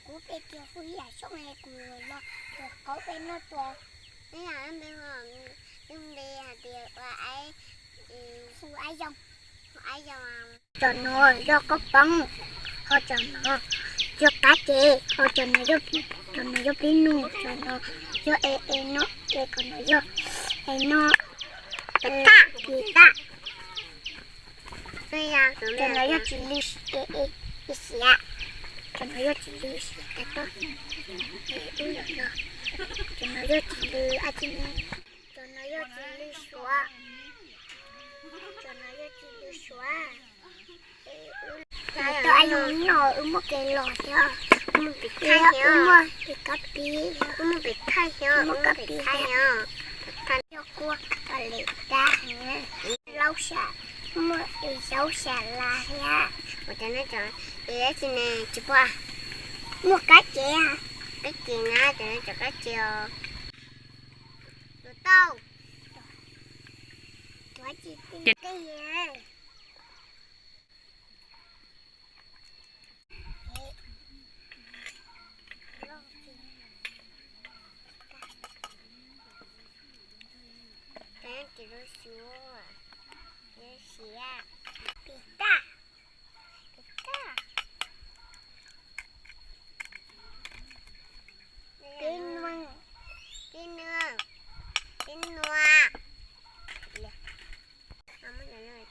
Kuv peb tias kuv yam xyoob es kuv los tus qauv peb noj tua. Neb yam npe, neb npe hais tias ua aib, hu aib zoo, hu aib zoo. Cov no yog qaub poob, ho cov no yog qab cev, ho cov no yog, cov no yog pib nug, cov no yog e e no, ces cov no yog e no, pis taj, pis taj. Cov no yog txiv lws, e e, xiav. Cov no yog txiv lws xiav tas toj. Cov no yog txiv lws a txiv ne. Cov no yog txiv lws suav. Cov no yog txiv lws suav. Tau a yog no wb muaj kev los thiab. Wb muaj kev thaij thiab, wb muaj kev kab pib, wb muaj kev thaij thiab, wb muaj kab pib thiab. Yog kuj pam les dab heev. Laub sam, muaj zaub sam las thiab. Ua cas nej cov es dab tsi ne tsis pom? Muaj kab cev, kab cev na, cov no cov kab cev os. Tus tauj, tus tsis tij. Peb tsis lub xyuas, peb siav, pis taj, pis taj. Pib nua, pib nua, pib nua. Muab cov no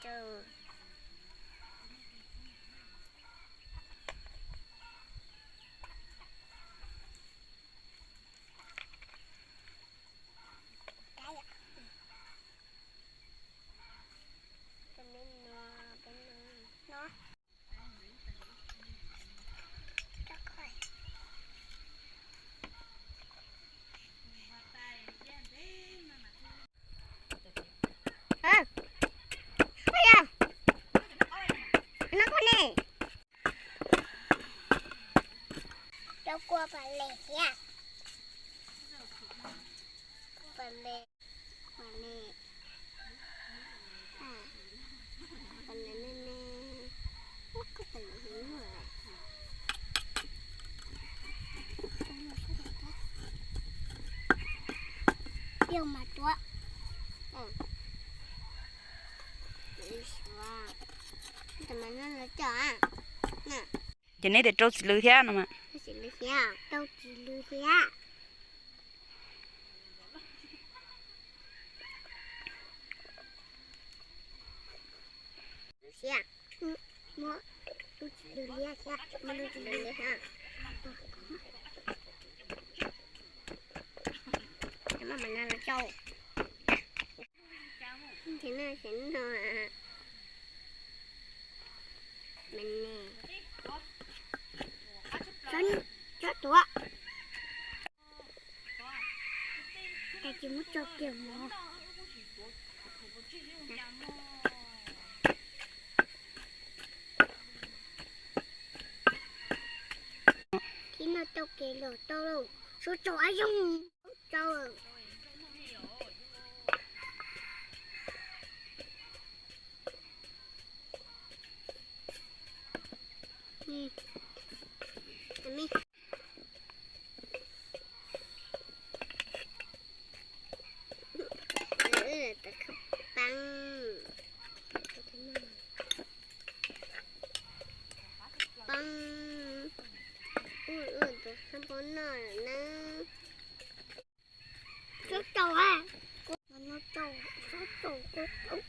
rau. Cov kua pam les thiab. Pam les, pam les, pam les me me. Ua koj pam les me me. Yog mas tuav. Ces neb tias rau txiv lws thiab no mas. Rau txiv lws thiab. Muab lub txiv lws liab thiab, muab lub txiv lws liab thiab. Maj mam no los rau. Ces no, ces no. Tsob tuav. Cas tsis muab tso kiag mov. Khib no tau kev los tau lauj, sub tsaus ab zoo, tsaus. Poob, ua tus hab poob noj lawm na. Sub tsaus a, no tsaus, sub tsaus.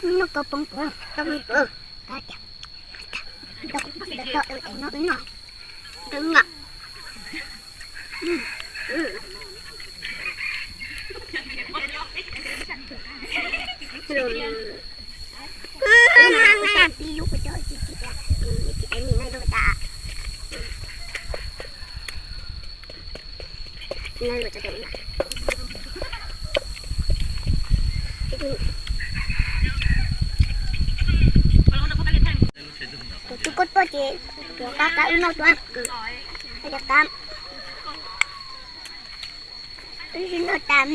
Noj koj poob puas tau me puas. Tau, tau, tau, tau, tau, tau, tau, tau. Tus tub koj tuaj ces tuav qab qab wb noj tuaj. Qab, wb noj tas.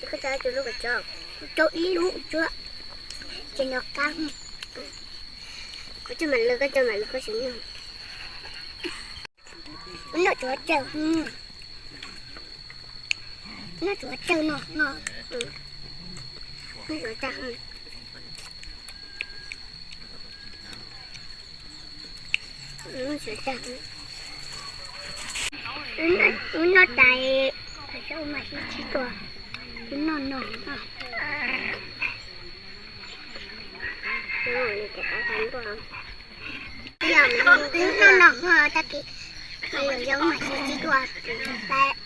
Koj tau tus lub kua txob, rau ib lub tsuab, ces nws qab. Kuv coj mam lwm, koj coj mam lwm, koj sim noj. Noj tsuav tsawg, noj tsuav tsawg no, noj tsuav tsawg. Wb noj tas, wb mam sib ntsib dua, wb noj no. Wb noj no tag kis, yog wb mam sib ntsib dua, bye.